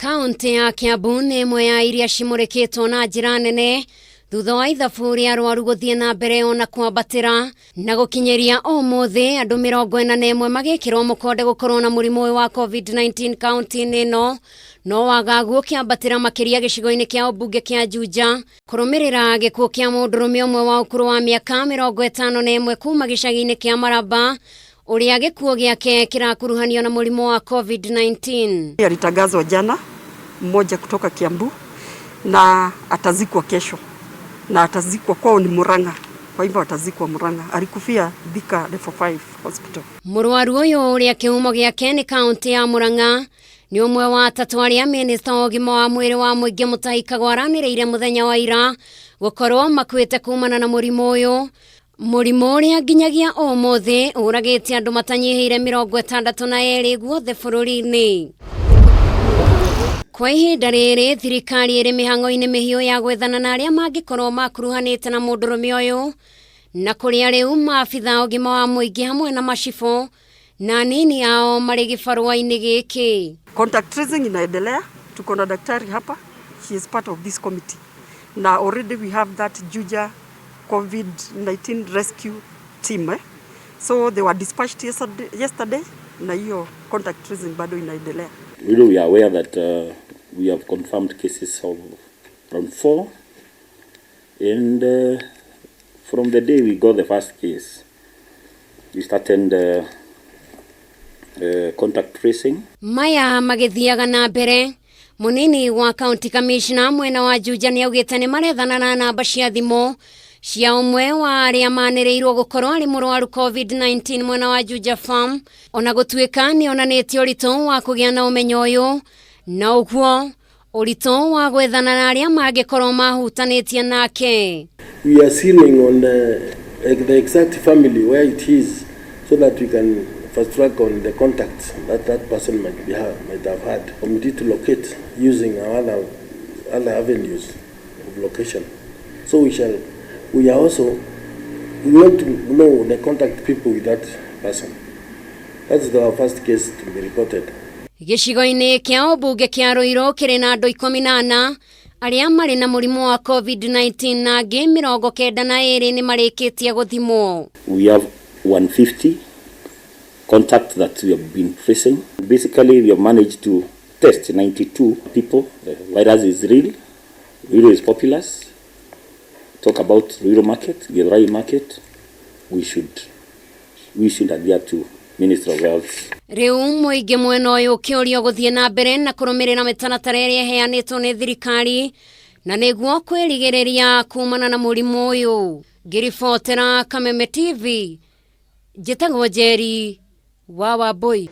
Kaunti ya Kiambu nĩ ĩmwe ya iria cimũrĩkĩtwo na njĩra nene thutha wa ithabu rĩa arwaru gũthiĩ na mbere ona kwambatĩra na gũkinyĩria ũmũthĩ andũ 41 magĩkĩrwo mũkonde gũkorwo na mũrimũ ũyũ wa COVID-19 kaunti-inĩ ĩno, no wagagu ũkĩambatĩra makĩria gĩcigo-inĩ kĩa ũmbunge kĩa Juja kũrũmĩrĩra gĩkuũ kĩa mũndũrũme ũmwe wa ũkũrũ wa mĩaka 51 kuma gĩcagi-inĩ kĩa Maraba, ũrĩa gĩkuũ gĩake kĩrakuruhanio na mũrimũ wa COVID-19. Alitangazwa jana mmoja kutoka Kiambu na atazikwa kesho, na atazikwa kwao ni Murang'a, kwa hivyo atazikwa Murang'a. Alikufia Thika Level 5 Hospital. Mũrwaru ũyũ, ũrĩa kĩhumo gĩake nĩ kaunti ya Murang'a, nĩ ũmwe wa atatũ arĩa minista wa ũgima wa mwĩrĩ wa mũingĩ Mutahi Kagwe aranĩrĩire mũthenya wa ira gũkorwo makuĩte kumana na mũrimũ ũyũ, mũrimũ ũrĩa nginyagia ũmũthĩ ũragĩte andũ matanyihĩire 62 guothe bũrũri-inĩ. Kwa ihinda rĩrĩ, thirikari ĩrĩ mĩhang'o-inĩ mĩhiũ ya gwethana na arĩa mangĩkorwo makuruhanĩte na mũndũrũme ũyũ, na kũrĩa rĩu maabitha ũgima wa mũingĩ hamwe na macibũ na nini ao marĩ gĩbarũa-inĩ gĩkĩ. Contact tracing inaendelea, tuko na daktari hapa, she is part of this committee. Na already we have that Juja COVID-19 rescue team, eh? So they were dispatched yesterday na hiyo contact tracing bado inaendelea. Really, we are aware that we have confirmed cases of around four, and from the day we got the first case, we started contact tracing. Maya magĩthiaga na mbere, mũnini wa county commissioner mwena wa Juja nĩ augĩte nĩ marethana na namba cia thimũ cia ũmwe wa arĩa manĩrĩirwo gũkorwo arĩ mũrwaru COVID-19 mwena wa Juja Farm, ona gũtuĩka nĩ onanĩtie ũritũ wa kũgĩa na ũmenyo ũyũ na ũguo ũritũ wa gwethana na arĩa mangĩkorwo mahutanĩtie nake. We are sealing on the exact family where it is so that we can fast track on the contacts that that person might have had. Committee to locate using our other avenues of location. So we are also, we want to know the contact people with that person. That's the first case to be reported. Gĩcigo-inĩ kĩa ũmbunge kĩa Ruiru kĩrĩ na andũ 14 arĩa marĩ na mũrimũ wa COVID-19 na angĩ 92 nĩ marĩkĩtie gũthimwo. We have 150 contacts that we have been tracing. Basically, we have managed to test 92 people. The virus is real. Ruiru is populous. Talk about Ruiru market, Githurai market. We should adhere to Ministry of Health. Rĩu mũingĩ mwena ũyũ ũkĩũrio gũthiĩ na mbere na kũrũmĩrĩra mĩtaratara ĩrĩa ĩheanĩtwo nĩ thirikari na nĩguo kwĩrigĩrĩria kumana na mũrimũ ũyũ. Ngĩribotera Kameme TV, njĩtagwo Njeri wa Wambui.